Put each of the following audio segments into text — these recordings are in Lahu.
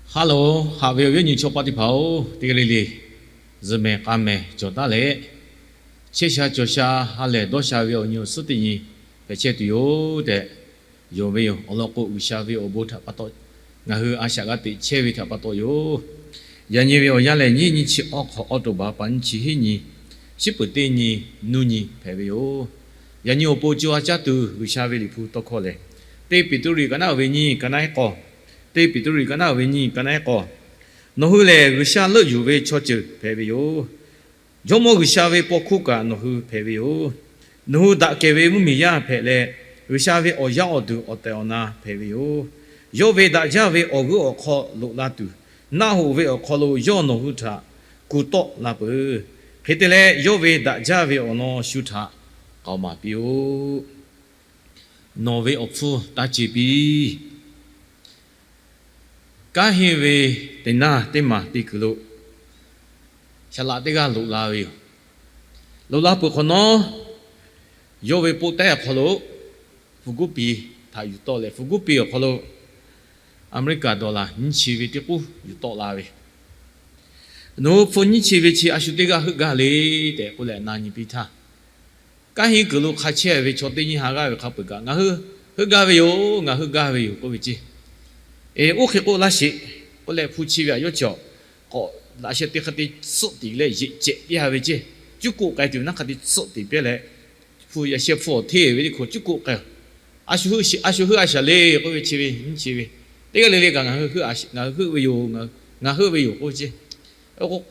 Haˉ loˬ, haꞈ ve awˬ viˉ awˬ nyi chaw paˆ teˇ hpaˍ-oˬ, teˇ g'aˇ le le zuhˬ mehˍ k'a mehˍ cawˬ taˉ leh, chehˇ sha cawˬ sha ha lehˬ dawˇ sha ve awˬ nyi awˬ suhˉ teˇ nyi hpehꞈ chehˇ tuˬ yoˬ tehꞈ yonˍ ve yoˬ. Awˬ lawn k'o, G'uiˬsha ve awˬ bon htaꞈ pa taw ngaˬ hui a shaꞈ g'a teꞈ chehˇ ve htaꞈ pa taw yoˬ. Yaꞈ nyi ve awˬ yanˇ lehˬ, nyiˇ nyiˇ chi awˇ hk'awꞈ awˇ to baˬ pa nyiˇ chi hiˉ nyi, shiˉ peuˍ teˇ nyi, nuˇ nyi hpehꞈ ve yoˬ. Yaꞈ nyi awˬ pon co ha caˇ tuˬ G'uiˬsha ve Liꞈ hpu tawˇ hkawˇ lehˬ, Teˇ Peˍtruˆ ka naˉ uiˍ ve nyiˇ, ka naˉ ehˉ k'awˇ. Teˇ Peˍtruˆ ka naˉ uiˍ ve nyiˇ, ka naˉ ehˉ k'awˇ. Nawˬ hui lehˬ, G'uiˬsha leuˆ yuˬ ve chaw ceuˬ hpehꞈ ve yoˬ. Jawˇmawˇ G'uiˬsha ve paw hkuˇ kaꞈ nawˬ hui hpehꞈ ve yoˬ. Nawˬ hui daꞈ kehˬ ve mvuhˇmiˬ yaˇ hpehꞈ leh, G'uiˬsha ve awˬ yaˇ awˬ duˬ awˬ tehˬ awˬ na hpehꞈ ve yoˬ. Yawˇ ve daꞈ jaˇ ve awˬ g'euˆ awˬ hk'aw loꞈ la tuˬ, naˆ hoꞈ ve awˬ hk'aw lo yawˇ nawˬ hui htaꞈ kuˬ tawˆ la peuˬ. Hk'e te leh, yawˇ ve daꞈ jaˇ ve awˬ lawn shu htaꞈ k'aoˍ maˍ piˇ-oˆ. Nawˬ ve awˬ hpfuhˇ taˇ ce piˇ. Kanˉ henˇ ve teˇ naˇ teˇ maˬ te kuiˬ lo, saˍ laꞈ teˇ g'aˇ loꞈ la ve yoˬ. Loꞈ la peuˬ hk'awꞈ nawˉ, yawˇ ve poˆ tehˉ awˬ hk'aw lo hpu guˉ piˍ htaꞈ yuˬ tawˆ leh, hpu guˉ piˍ awˬ hk'aw lo Aˍmeˍriˆkaˍ dollar nyiˇ chi ve teˇ k'uˉ yuˬ tawˆ la ve. Nawˬ hui hpu nyiˇ chi ve chi a shu teˇ g'aˇ heuˆ gaˇ le tehꞈ k'oˆ leh na nyi piˇ htaˇ, kanˉ henˇ kuiˬ lo hk'a chehˇ ve chaw teˇ nyiˇ ha g'aˇ ve hk'a peuˬ kaꞈ, ngaˬ hui heuˆ gaˇ ve yoˬ, ngaˬ hui heuˆ gaˇ ve yoˬ k'oˆ ve ceˇ. Eˬ, oˇ hk'e k'oˆ laˇ sheˍ k'oˆ leh, hpu chi ve aꞈ yawˇ chi awˬ k'awꞈ laꞈ sheh teˇ hk'a te tsuhˆ tiˍ leh yeꞈ cehˬ piˇ ha ve ceˇ. Cuˇ koꞈ k'ai tuˬ ve naˉ hk'a te tsuhˆ tiˍ piˇ leh, hpu yaꞈ sheh hpu awˬ hteˇ ve teˇ hk'o cuˇ koꞈ k'ai. A shu heuˆ a shaˍ le k'oˆ ve chi ve nyiˇ chi ve, teˇ g'aˇ le le kaꞈ ngaˬ hui heuˆ ve yoˬ, ngaˬ heuˆ ve yoˬ k'oˆ ve ceˇ.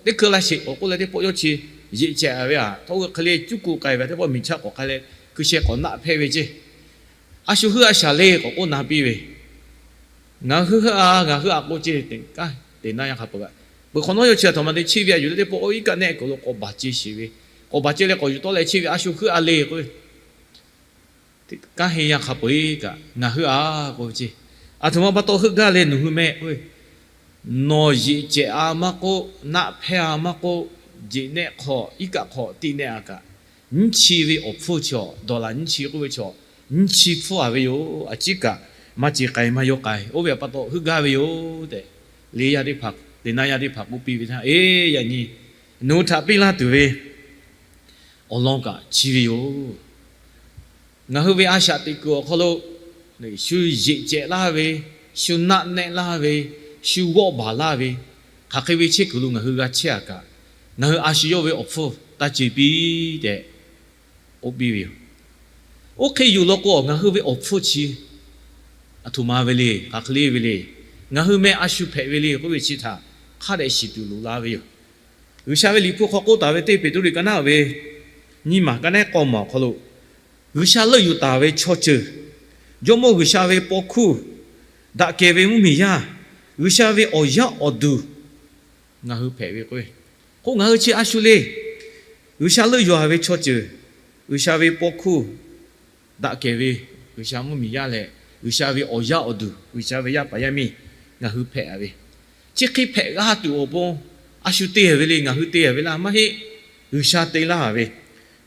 Teˇ hkui laˇ sheˍ k'awꞈ k'oˆ leh, teˇ pawˆ yawˇ chi yeꞈ cehˬ ve aꞈ htawˇ, hk'e le cuˇ koꞈ k'ai ve teˇ pawˆ miˬ chaˆ k'awꞈ k'ai leh, hkui sheh k'awꞈ naˆ hpehˇ ve ceˇ. A shu heuˆ a shaˍ le k'awꞈ k'oˆ na piˇ ve, ngaˬ hui heuˆ a, ngaˬ heuˆ a k'oˆ ceˇ. Kanˉ te naˇ yaˇ hk'a peuˬ kaꞈ, peuˬ hk'awꞈ nawˉ yawˇ chi a htoꞈ ma te cheˇ ve aꞈ yuˬ leh teˇ pawˆ oˇ iˉ kaˆ nehˆ kuiˬ lo k'awꞈ baˬ ce sheˍ ve, k'awꞈ baˬ ce leh k'awꞈ yuˬ tawˆ leh cheˇ ve a shu heuˆ a le k'oˆ ve, kanˉ henˇ yaˇ hk'a peuˬ kaꞈ ngaˬ heuˆ a k'oˆ ve ceˇ. A htoꞈ ma pa taw heuˆ gaˇ le nawˬ hui meh k'oˆ ve, nawˬ yeꞈ cehˬ a maˇ k'oˆ, naˆ hpehˇ a maˇ k'oˆ, jeꞈ nehˆ hk'aw iˉ kaˆ hk'aw tiˆ nehˆ a kaꞈ, nyiˇ chi ve awˬ hpfuhˇ chi awˬ, dollar nyiˇ chi k'oˆ ve chi awˬ, nyiˇ chi hpfuhˇ a ve yoˬ. A ciˉ kaꞈ maˇ ce k'ai maˇ yawˇ k'ai. Oˇ ve aꞈ pa taw heuˆ gaˇ ve yoˬ tehꞈ, le yaˇ teˇ hpaˍ, te naˇ yaˇ teˇ hpaˍ k'oˆ piˇ ve htaˇ, eˬ, yaꞈ nyi nawˬ hui htaꞈ piˇ laˇ tuˬ ve awˬ lawn kaꞈ chi ve yoˬ. Ngaˬ hui ve a shaꞈ teꞈ kuiˬ awˬ hk'aw lo shu yeꞈ cehˬ laˇ ve, shu naˆ nehˆ laˇ ve, shu g'awˆ baˬ laˇ ve, hk'aˬ hk'e ve chehˇ kuiˬ lo ngaˬ hui g'a chehˇ a kaꞈ, ngaˬ hui a shu yawˇ ve awˬ hpfuhˇ taˇ ce piˇ tehꞈ k'oˆ piˇ ve yoˬ. Oˇ hk'e yoˬ law k'o, ngaˬ hui ve awˬ hpfuhˇ chi a htoꞈ ma ve le, hk'aˬ hk'e le ve le, ngaˬ hui meh a shu hpehꞈ ve le k'oˆ ve chi htaꞈ hk'a dehꞈ shiˍ tuˬ loꞈ la ve yoˬ. G'uiˬsha ve Liꞈ hpu hk'aw k'oˆ taˍ ve Teˇ Peˍtruˆ ka naˉ ve nyiˇ maˬ ka naˉ k'awˇ maˬ awˬ hk'aw lo, G'uiˬsha leuˆ yuˬ taˍ ve chaw ceuˬ, Jawˇmawˇ G'uiˬsha ve paw hkuˇ, daꞈ kehˬ ve mvuhˇmiˬ yaˇ, G'uiˬsha ve awˬ yaˇ awˬ duˬ ngaˬ hui hpehꞈ ve k'o, k'o ngaˬ hui chi a shu le. G'uiˬsha leuˆ yuˬ a ve chaw ceuˬ, G'uiˬsha ve paw hkuˇ, daꞈ kehˬ ve G'uiˬsha mvuhˇmiˬ yaˇ leh, G'uiˬsha ve awˬ yaˇ awˬ duˬ, G'uiˬsha ve yaˇ paˍ yaˇ miˇ ngaˬ hui hpehꞈ a ve, chi hk'e hpehꞈ g'a tuˬ awˬ pon a shu te ve le, ngaˬ hui te ve laˇ maˇ heˆ. G'uiˬsha te laˇ ve,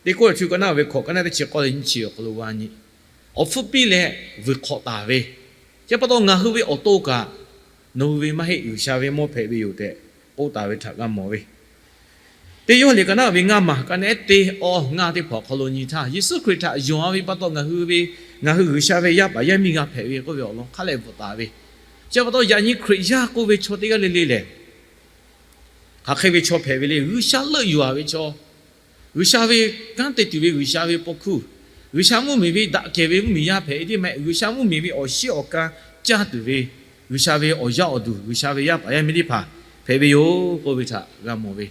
Teˇ Kawˇrenˍhtuˆ ka naˉ ve hkawꞈ ka naˉ teˇ chi k'awˇ leh nyiˇ chi awˬ hk'aw lo g'a nyi, awˬ hpfuhˇ piˇ leh vuiˬ hk'awꞈ taˍ ve, chi pa taw ngaˬ hui ve awˬ to kaꞈ nawˬ hui ve maˇ heˆ, G'uiˬsha ve mawˇ hpehꞈ ve yoˬ tehꞈ k'oˆ taˍ ve htaꞈ g'a mawˬ ve. Teˇ Yoˇhanˬ liꞈ ka naˉ ve ngaˇ maˬ ka naˉ teˇ awˇ ngaˇ teˇ hpaˍ awˬ hk'aw lo nyi htaˇ, Yeˍsuˆ Hkriꞈ htaꞈ yonˍ a ve pa taw ngaˬ hui ve, ngaˬ hui G'uiˬsha ve yaˇ paˍ yaˇ miˇ g'a hpehꞈ ve k'oˆ ve awˬ lawn hk'a leh bvuhꞈ taˍ ve. Chi pa taw yaꞈ nyi Hkriꞈ yaˇ k'oˆ ve chaw teˇ g'aˇ le le lehˬ, hk'aˬ hk'e ve chaw hpehꞈ ve le. G'uiˬsha leuˆ yuˬ a ve chaw, G'uiˬsha ve kanˉ te tuˬ ve G'uiˬsha ve paw hkuˇ, G'uiˬsha mvuhˇmiˬ ve daꞈ kehˬ ve mvuhˇmiˬ yaˇ hpehꞈ ve teˇ maˇ heˆ, G'uiˬsha mvuhˇmiˬ ve awˬ shiˉ awˬ ka caˇ tuˬ ve, G'uiˬsha ve awˬ yaˇ awˬ duˬ, G'uiˬsha ve yaˇ paˍ yaˇ miˇ teˇ hpaˍ hpehꞈ ve yoˬ k'oˆ ve htaꞈ g'a mawˬ ve.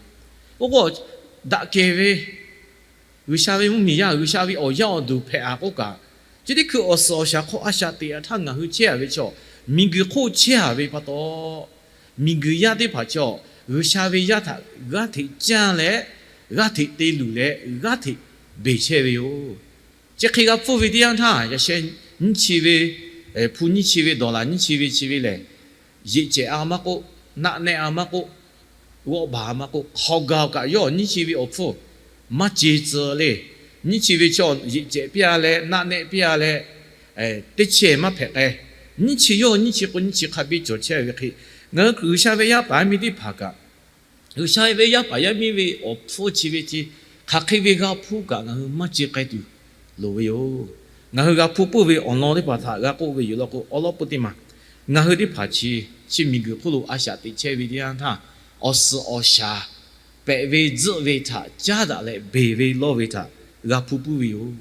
Oˇ k'o, daꞈ kehˬ ve G'uiˬsha ve mvuhˇmiˬ yaˇ, G'uiˬsha ve awˬ yaˇ awˬ duˬ hpehꞈ a k'oˆ kaꞈ, chi teˇ hkui awˬ suhˍ awˬ shaˍ hk'aw a shaꞈ teꞈ a htaˇ ngaˬ hui chehˇ a ve chaw, miˬguiˬ hk'oˆ chehˇ a ve pa taw, miˬguiˬ yaˇ teˇ hpaˍ chaw, G'uiˬsha ve yaˇ htaꞈ g'aˇ hteꞈ caˇ leh, g'aˇ hteꞈ te luˬ leh g'aˇ hteꞈ beˬ chehˇ ve yoˬ. Chi hk'e g'a pfuhˇ ve teˇ yanˇ htaˇ, yaꞈ sheh nyiˇ chi ve, hpu nyiˇ chi ve, dollar nyiˇ chi ve chi ve lehˬ, yeꞈ cehˬ a maˇ k'oˆ, naˆ nehˆ a maˇ k'oˆ, g'awˆ baˬ a maˇ k'oˆ, hk'aw gaˬ kaꞈ yawˇ nyiˇ chi ve awˬ hpfuhˇ maˇ ce tcuh le. Nyiˇ chi ve chaw yeꞈ cehˬ piˇ a leh, naˆ nehˆ piˇ a leh, teˇ chehˇ maˇ hpehꞈ k'ai. Nyiˇ chi yawˇ nyiˇ chi k'o nyiˇ chi hk'a biˇ cawˬ chehˇ ve hk'e, Ngaˬ hui G'uiˬsha ve yaˇ paˍ yaˇ miˇ teˇ hpaˍ kaꞈ, G'uiˬsha ve yaˇ paˍ yaˇ miˇ ve awˬ hpfuhˇ chi ve chi hk'aˬ hk'e ve g'a hpuˇ kaꞈ ngaˬ hui maˇ ce k'ai tuˬ loˍ ve yoˬ. Ngaˬ hui g'a hpuˇ puiˉ ve awˬ lawn teˇ hpaˍ htaꞈ g'a k'oˆ ve yoˬ law k'o, awˉ lawˉ peuˇ teˇ maˬ, ngaˬ hui teˇ hpaˍ chi, chi miˬguiˬ hk'oˆ lo a shaꞈ teꞈ chehˇ ve teˇ yanˇ htaˇ, awˬ suhˍ awˬ shaˍ pehꞈ ve tzuhˆ ve htaꞈ caˉ daꞈ leh beˬ ve lawˇ ve htaꞈ g'a hpuˇ puiˉ ve yoˬ.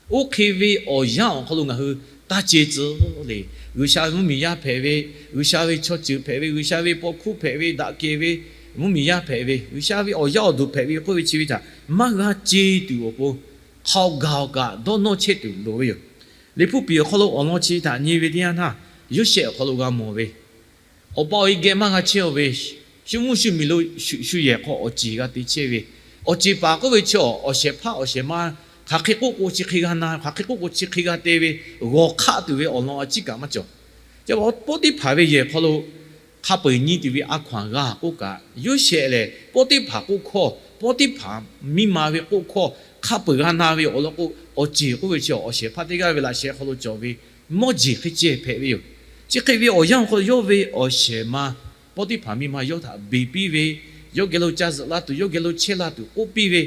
Oˇ hk'e ve awˬ yanˇ awˬ hk'aw lo ngaˬ hui taˇ ce tcuh le. G'uiˬsha ve mvuhˇmiˬ yaˇ hpehꞈ ve, G'uiˬsha ve chaw ceuˬ hpehꞈ ve, G'uiˬsha ve paw hkuˇ hpehꞈ ve, daꞈ kehˬ ve mvuhˇmiˬ yaˇ hpehꞈ ve, G'uiˬsha ve awˬ yaˇ awˬ duˬ hpehꞈ ve k'oˆ ve chi ve htaꞈ maˇ g'a ce tuˬ awˬ pon, hk'aw gaˬ awˬ kaꞈ dawˇ nawˇ chehˇ tuˬ loˍ ve yoˬ. Liꞈ hpu piˍ awˬ hk'aw lo awˬ lawn chi htaꞈ nyi ve teˇ yanˇ htaˇ, Yoˇsehꞈ awˬ hk'aw lo g'a mawˬ ve, awˬ pa awˬ e geh maˇ g'a chehˇ ve, shu mvuhˇ shu miˬ lo shu shu yehˬ hk'aw awˬ ceˬ g'a te chehˇ ve, awˬ ceˬ paˍ k'oˆ ve chi awˬ shehˍ hpaˇ awˬ shehˍ ma hk'aˬ hk'e k'oˆ k'o chi hk'e g'a na, hk'aˬ hk'e k'oˆ k'o chi hk'e g'a te ve, g'awˬ hk'aˆ tuˬ ve awˬ lawn a ciˉ kaꞈ maˇ cawˬ. Chi pa taw Poˉtiˇhpaˍ ve yehˬ hk'aw lo hk'a peu-eˬ nyi tuˬ ve a hkaw-anˬ g'a k'oˆ kaꞈ, Yoˇsehꞈ lehˬ Poˉtiˇhpaˍ k'oˆ hkawˇ, Poˉtiˇhpaˍ miˇ ma ve k'oˆ hkawˇ hk'a peu-eˬ g'a na ve awˬ lawn k'o, awˬ ceˬ k'oˆ ve chi awˬ shehˍ hpaˇ teˇ g'aˇ ve laꞈ sheh hk'aw lo cawˬ ve mawˇ jeˬ hk'e ceh hpehꞈ ve yoˬ. Chi hk'e ve awˬ yanˇ awˬ hk'aw lo yawˇ ve awˬ shehˍ ma Poˉtiˇhpaˍ miˇ ma yawˇ htaꞈ beˬ piˇ ve, yawˇ geh lo ca zuhꞈ la tuˬ, yawˇ geh lo chehˇ la tuˬ k'oˆ piˇ ve,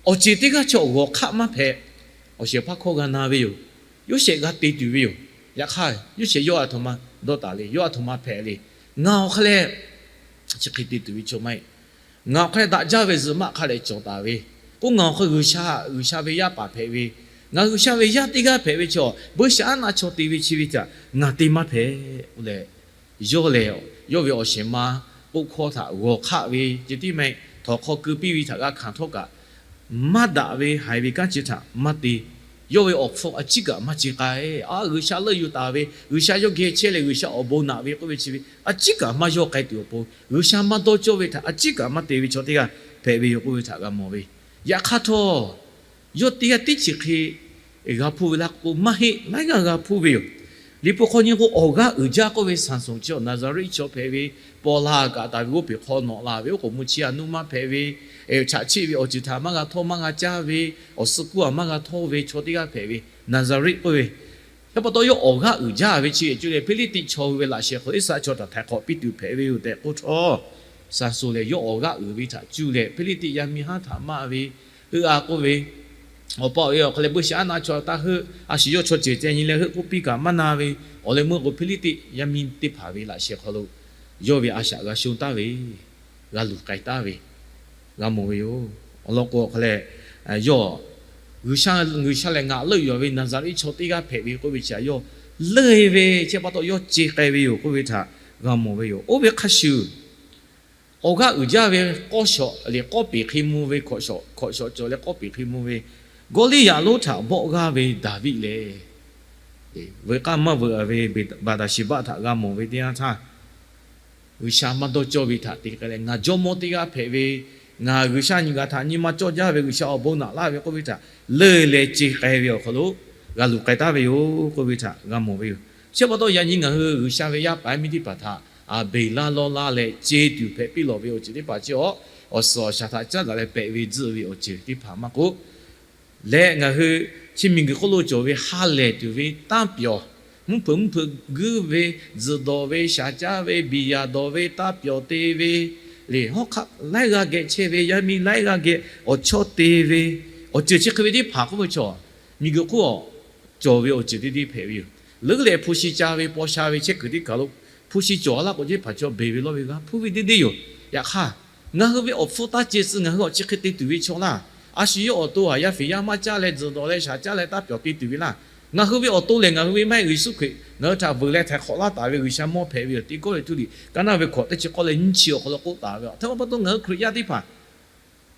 awˬ ceˬ teˇ g'aˇ chaw g'awˬ hk'aˆ maˇ hpehꞈ. Awˬ shehˍ hpaˇ hkawˇ g'a na ve yoˬ. Yoˇsehꞈ g'a te tuˬ ve yoˬ. Yaꞈ hk'aˇ Yoˇsehꞈ yawˇ a htoꞈ ma dawˇ taˍ le, yawˇ a htoꞈ ma hpehꞈ le. Ngaˬ awˬ hk'aˇ leh chi hk'e te tuˬ ve chaw maˇ heˆ. Ngaˬ awˬ hk'aˇ leh daꞈ jaˇ ve zuhꞈ maˆ hk'a leh cawˬ taˍ ve, k'o ngaˬ awˬ hk'aˇ G'uiˬsha, G'uiˬsha ve yaˇ paˍ hpehꞈ ve, ngaˬ G'uiˬsha ve yaˇ teˇ g'aˇ hpehꞈ ve chaw, buiˇshaˆaˉnaˆ chaw te ve chi ve htaꞈ ngaˬ te maˇ hpehꞈ k'oˆ leh, yawˇ lehˬ yawˇ ve awˬ shehˍ ma k'oˆ hkawˇ htaꞈ g'awˬ hk'aˆ ve ceh tiˉ maˇ heˆ, htawnˍ hk'aw keu piˇ ve htaꞈ g'a hkanˍ htawˇ kaꞈ, maˇ daꞈ ve haiˬ ve kanˉ chi htaꞈ maˇ te. Yawˇ ve awˬ hpfuhˇ a ciˉ kaꞈ maˇ ce k'ai. A, G'uiˬsha leuˆ yuˬ taˍ ve, G'uiˬsha yawˇ geh chehˇ leh G'uiˬsha awˬ bon naꞈ ve k'oˆ ve chi ve a ciˉ kaꞈ maˇ yawˇ k'ai tuˬ awˬ pon, G'uiˬsha maˇ dawˇ cawˇ ve htaꞈ a ciˉ kaꞈ maˇ te ve chaw teˇ g'aˇ hpehꞈ ve yoˬ k'oˆ ve htaꞈ g'a mawˬ ve. Yaꞈ hk'aˇ htawˇ, yawˇ teˇ g'aˇ tiˉ chi hk'e g'a hpuˇ ve laˇ k'o, maˇ heˆ, laiˉ g'aˇ g'a hpuˇ ve yoˬ. Liꞈ hpu hk'aw nyi k'o, awˬ g'aˇ uiˍ jaˇ k'oˆ ve Saˍsonˍ chi Naˍzaˍriˆ chaw hpehꞈ ve, paw la kaꞈ taˍ ve g'oˇ peˬ hk'aw nawꞈ la ve, oˉ k'oˍ mvuh chi a nuˇ maˇ hpehꞈ ve, chaꞈ cheˆ ve, awˬ ceuˬ htaꞈ maˇ g'a htawˇ maˇ g'a caˇ ve, awˬ suh kuˇ a maˇ g'a htawˇ ve chaw teˇ g'aˇ hpehꞈ ve, Naˍzaˍriˆ k'oˆ ve. Yaꞈ pa taw yawˇ awˬ g'aˇ uiˍ jaˇ ve chi cuˇ leh Hpiˇliˇtiˆ chaw hui ve laꞈ sheh hk'aw Iˉsaˍreˍlaˆ chaw htaꞈ htaiˍ hk'awꞈ piˇ tuˬ hpehꞈ ve yoˬ tehꞈ k'oˆ htawˇ, Saˍsonˍ lehˬ yawˇ awˬ g'aˇ uiˍ ve htaꞈ cuˇ leh Hpiˇliˇtiˆ yaˇ miˇ haˉ htaꞈ maˇ ve, heuˆ a k'oˆ ve, awˬ pa awˬ e awˬ hk'aˇ leh buiˇshaˆaˉnaˆ chaw taˇ heuˆ, a shu yawˇ chaw ceuˬ ceh nyi leh heuˆ k'oˆ piˇ kaꞈ maˇ na ve, awˬ leh meuˇ k'o Hpiˇliˇtiˆ yaˇ miˇ teˇ hpaˍ ve laꞈ sheh hk'aw lo yawˇ ve a shaꞈ g'a shonˇ taˍ ve, g'a luˬ k'ai taˍ ve, g'a mawˬ ve yoˬ. Awˬ lawn k'o awˬ hk'aˇ leh, yawˇ G'uiˬsha, G'uiˬsha lehˬ ngaˬ leuˆ yuˬ ve Naˍzaˍriˆ chaw teˇ g'aˇ hpehꞈ ve k'oˆ ve chi a yawˇ leuˆ ve chi pa taw yawˇ ce k'ai ve yoˬ k'oˆ ve htaꞈ g'a mawˬ ve yoˬ. Oˇ ve hk'a shuˍ, awˬ g'aˇ uiˍ jaˇ ve k'awˇ shawˍ leh k'awˇ peˍ hk'e mvuh ve, hkawꞈ shawˍ, hkawꞈ shawˍ cawˬ leh k'awˇ peˍ hk'e mvuh ve Gawˇliˇyaꞈ lonˉ htaꞈ bawˆ g'aˇ ve Daˍviˆ lehˬ, veuꞈ k'aˇ maˇ veuꞈ ve Baˍdaˍsheˍbaˆ htaꞈ g'a mawˬ ve teˇ yanˇ htaˇ, G'uiˬsha maˇ dawˇ cawˇ ve htaꞈ te k'ai leh, ngaˬ jawˇmawˇ teˇ g'aˇ hpehꞈ ve, ngaˬ G'uiˬsha nyi gaˬ htaꞈ nyi ma cawˇ jaˇ ve, G'uiˬsha awˬ bon naꞈ laˇ ve k'oˆ ve htaꞈ leuˆ leh ce k'ai ve awˬ hk'aw lo g'a luˬ k'ai taˍ ve yoˬ k'oˆ ve htaꞈ g'a mawˬ ve yoˬ. Chi pa taw yaꞈ nyi ngaˬ hui G'uiˬsha ve yaˇ paˍ yaˇ miˇ teˇ hpaˍ htaꞈ aˍbeˍlaˇ lawˇ laˇ leh ce tuˬ hpehꞈ piˇ lawˬ ve awˬ ceuˬ teˇ hpaˍ chi awˬ, awˬ suhˍ awˬ shaˍ htaꞈ caˉ daꞈ leh pehꞈ ve tzuhˆ ve awˬ ceuˬ teˇ hpaˍ maˇ k'oˆ leh, ngaˬ hui chi miˬguiˬ hk'oˆ lo cawˬ ve ha lehˬ tuˬ ve taˇ pyawˬ, mvuhˇ hpeuꞈ mvuhˇ hpeuꞈ guiˇ ve, tzuhꞈ dawˬ ve, shaˍ caˉ ve, biˬ yaˍ dawˬ ve, taˇ pyawˬ te ve, lehˬ hawˉ hk'aˆ laiˉ g'aˇ geh chehˇ ve yaˇ miˇ laiˉ g'aˇ geh awˬ chawˇ te ve, awˬ ceuˬ chi hk'e ve teˇ hpaˍ k'oˆ ve chaw, miˬguiˬ hk'oˆ cawˬ ve awˬ ceuˬ teˇ deˇ hpehꞈ ve yoˬ. Leuˉ leh hpu shi ca ve paw sha ve chehˇ kuiˬ teˇ kaˬ lo hpu shi cawˬ laˇ k'o, teˇ hpaˍ chaw beˬ ve lawˇ ve g'a hpuˇ ve deˇ deˇ yoˬ. Yaꞈ hk'aˇ, ngaˬ hui ve awˬ hpfuhˇ taˇ ce tcuh, ngaˬ hui awˬ chi hk'e te tuˬ ve chaw laˇ. A shu yawˇ awˬ to aˬ yaˇ feˍ yaˇ maˇ caˇ leh tzuhꞈ dawˬ leh shaˍ caˉ leh taˇ pyawˬ te tuˬ ve laˇ. Ngaˬ hui ve awˬ to lehˬ ngaˬ hui ve maˇ heˆ, Yeˍsuˆ Hkriꞈ ngaˬ hui htaꞈ veuꞈ leh htaiˍ hk'awꞈ laˇ taˍ ve G'uiˬsha mawˇ hpehꞈ ve yoˬ. Teˇ kawˇ ve htuˇ liꞈ kaˇ naˇ ve hkawꞈ teˇ chi k'awˇ leh nyiˇ chi awˬ hk'aw lo k'oˆ taˍ ve. Htaˇ pa taw ngaˬ hui Hkriꞈ yaˇ teˇ hpaˍ,